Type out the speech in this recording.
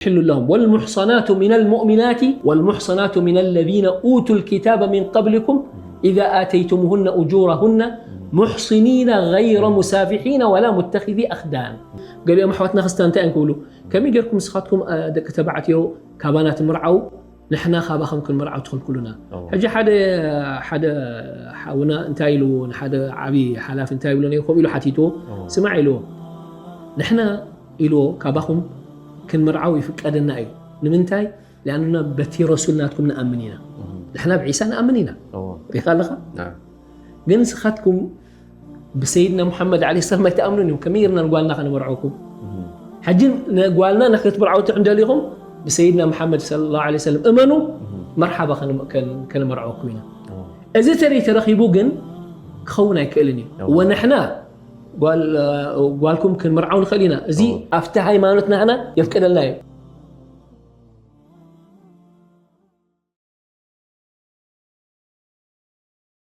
يحل لهم والمحصنات من المؤمنات والمحصنات من الذين أوتوا الكتاب من قبلكم إذا آتيتموهن أجورهن محصنين غير مسافحين ولا متخذي أخدان. ገሊኦም ኣሕዋትና ክርስትያን እንታይ እዮም ክብሉ? ከመይ ጌርኩም ንስኻትኩም፣ አ፣ ደቂ ተባዕትዮ ካባና ትምርዓው፣ ንሕና ካባኹም ክንምርዓው ትኽልክሉና? እዎ። ሕጂ ሓደ፣ ሓደ ሓውና እንታይ ኢልዎ፣ ንሓደ ዓብዪ ሓላፊ እንታይ ኢብሎ ነይሩ፣ ከምኡ ኢሉ ሓቲትዎ፣ እዎ። ስማዕ ኢልዎ፣ ንሕና ኢልዎ ካባኹም ክንምርዓው ይፍቀደና እዩ። ንምንታይ? ሊኣንና በቲ ረሱል ናትኩም ንኣምን ኢና። ንሕና ብዒሳ ንኣምን ኢና። እዎ። ሪኻ ኣለኻ? ናም። ግን ንስኻትኩም ብሰይድና ሙሓመድ ዓለይሂ ሰላም ኣይትኣምኑን እዮም። ከመይ ጌርና ንጓልና ከነመርዐኩም? ሕጂ ንጓልና ንክትምርዓው ትሕን ደሊኹም ብሰይድና ሙሓመድ ሰለላሁ ዓለይሂ ወሰለም እመኑ፣ መርሓባ ከን-፣ ከን-፣ ከነመርዐኩም ኢና። እዎ። እዚ ተሪ ተረኺቡ ግን ክኸውን ኣይክእልን እዩ። እዎ። ወንሕና ጓል-፣ ጓልኩም ክንምርዓው ንኽእል ኢና። እዚ እዎ። ኣብቲ ሃይማኖት ናህና የፍቅደልና እዩ።